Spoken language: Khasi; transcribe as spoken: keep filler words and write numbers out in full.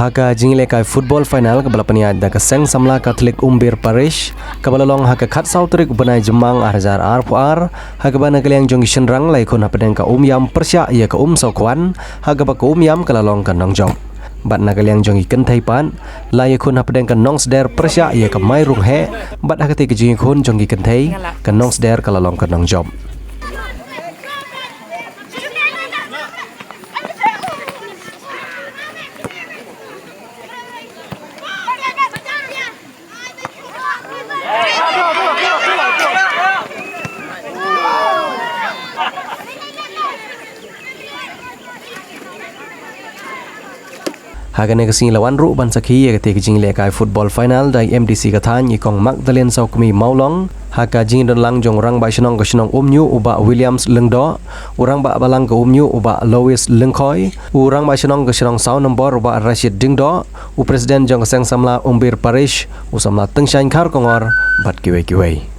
Ha ka jingïalehkai football final kaba la pynïaid da ka Seng Samla Katholik Umbir Parish, kaba la long ha ka khatsaw tarik u bnai Jymmang ar hajar arphew ar, ha kaba na ka liang jong ki shynrang la ïakhun hapdeng ka Umïam pyrshah ïa ka Umsawkhwan, ha kaba ka Umïam ka la long ka nongjop. Bad na ka liang jong ki kynthei pat, la ïakhun hapdeng ka Nongsder pyrshah ïa ka Mairungheh, bad ha katei ka jingïakhun jong ki kynthei, ka Nongsder ka la long ka nongjop. Ha kane ka sngi la wan ruh ban sakhi ïa katei ka jingïalehkai football final da i M D C ka thaiñ i Kong Magdalene Sawkmie Mawlong, ha ka jingdon lang jong u Rangbah Shnong ka shnong Umñiuh u Bah Williams Lyngdoh, u Rangbah Balang ka Umñiuh u Bah Lois Lyngkhoi, u Rangbah Shnong ka shnong saw nombor u Bah Rashid Diengdoh, u President jong ka Seng Samla Umbir Parish, u Samla Tyngshaiñ Kharkongor, bad kiwei kiwei.